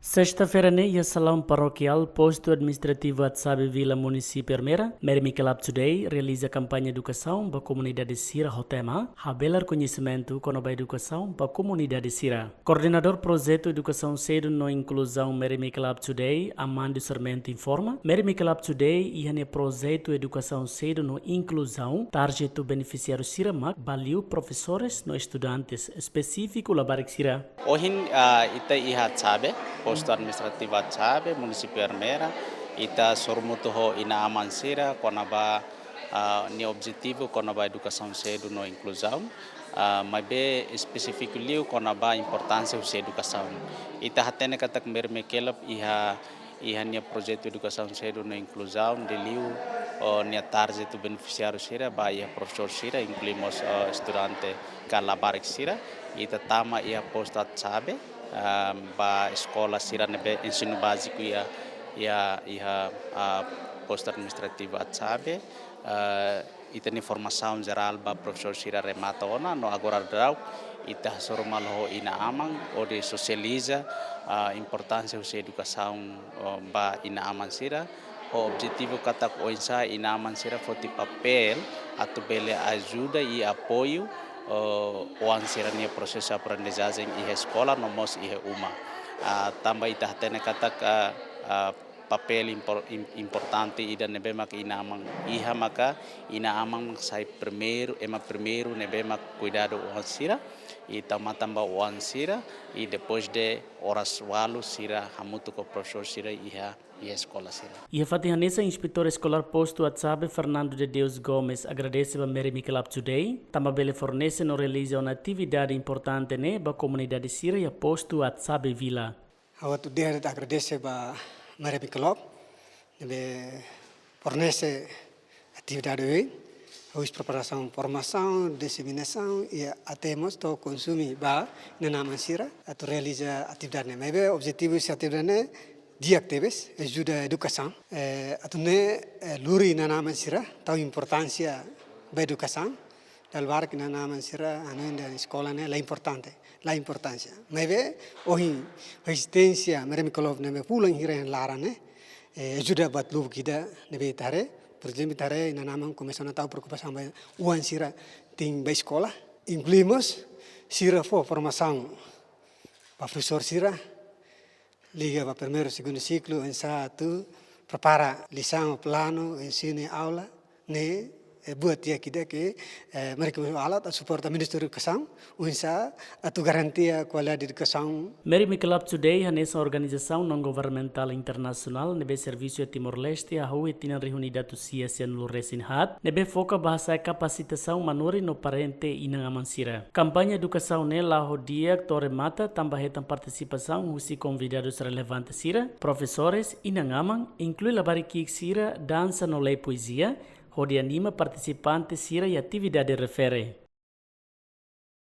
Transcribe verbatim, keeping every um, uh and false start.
Sesta-feira ne'e iha salaun parokiál Postu Administrativu Atsabe Vila, Munisípiu Ermera, Mary Michael Up to Date realiza kampaña edukasaun ba komunidade sira ho tema Habelar Koñesimentu kona-ba edukasaun ba komunidade sira. Koordenadór Projetu Edukasaun Sedu no Inkluzaun Mary Michael Up to Date, Amandio Sarmento informa, Mary Michael Up to Date iha nia projetu edukasaun sedu no inkluzaun, tarjetu benefisiáriu sira mak ba liu profesores no estudantes, espesífiku labarik sira. Ohin, ah, ita iha Atsabe, Postu Administrativu Atsabe, Munisípiu Ermera, ita sorumutu ho inan-aman sira kona-ba, ah, nia objetivu kona-ba edukasaun sedu no inkluzaun, ah, maibé espesífiku liu kona-ba importánsia husi edukasaun. Ita hatene katak Mary Michael Up iha, iha nia projetu edukasaun sedu no inkluzaun, liuliu, oh, nia tarjetu benefisiáriu sira ba iha profesór sira, inklui mós, oh, estudante ka labarik sira. Ita tama iha Postu Atsabe, ah, ba eskola sira ne'ebé ensinu báziku iha, iha, iha, ah, Postu Administrativu Atsabe, ah, ita-nia formasaun jerál ba profesór sira remata ona, no agora daudaun ita hasoru malu ho inan-aman hodi sosializa, ah, importánsia husi edukasaun, oh, ba inan-aman sira, ho objetivu katak oinsá inan-aman sira foti papél atu bele ajuda i apoiu, oh, oan sira-nia prosesu aprendizajen iha eskola no mós iha uma. Ah, tanba ita hatene katak, ah, ah, papél impor-, im-, importante ida ne'ebé mak inan-aman iha maka inan-aman mak sai primeiru, ema primeiru ne'ebé mak kuidadu oan sira, i tau matan ba oan sira, i depois de oras ualu sira hamutuk ho profesór sira iha, iha eskola sira. Iha fatin hanesan, Inspetór Eskolár Postu Atsabe, Fernando de Deus Gomes, agradese ba Mary Michael Up to Date, tanba bele fornese no realiza ona atividade importante ne'e ba komunidade sira iha Postu Atsabe Vila. Ha'u atu dehan agradese ba Mary Michael Up, ne'ebé fornese atividade ohin, husi preparasaun formasaun, diseminasaun, i até mós to'o konsumu ba inan-aman sira, atu realiza atividade ne'e. Maibé objetivu husi atividade ne'e di'ak tebes, ajuda edukasaun. Eh, atu nune'e, eh, lori inan-aman sira, tau importánsia ba edukasaun, dala barak inan-aman sira hanoin dehan eskola ne'e la importante, la importánsia. Maibé, ohin, rezisténsia Mary Michael Up ne'ebé fulan hira iha laran ne'e, eh, ajuda buat lubuk ida ne'ebé ita haree, por ezemplu, ita haree inan-aman komesa ona tau preokupasaun ba oan sira tenke bá eskola. Inklui mós sira fó formasaun ba profesór sira, liga ba primeiru, segundu siklu, oinsá atu prepara lisaun, planu, ensinu, aula, ne'e, eh, buat di'ak ida ke, eh, Mary Michael Up atu suporta Ministériu Edukasaun, oinsá atu garantia kualidade edukasaun. Mary Michael Up to Date hanesan organizasaun non-governamentál internasionál ne'ebé servisu iha Timor-Leste hahú iha tinan rihun ida atus sia sianulu-resin-haat, ne'ebé foka ba hasa'e kapasitasaun manorin no parente inan-aman sira. Kampaña edukasaun ne'e la'o di'ak to'o remata tanba hetan partisipasaun husi konvidadus relevante sira, profesores, inan-aman, inklui labarik ki'ik sira, dansa no lee poezia, hodi anima partisipante sira iha atividade refere.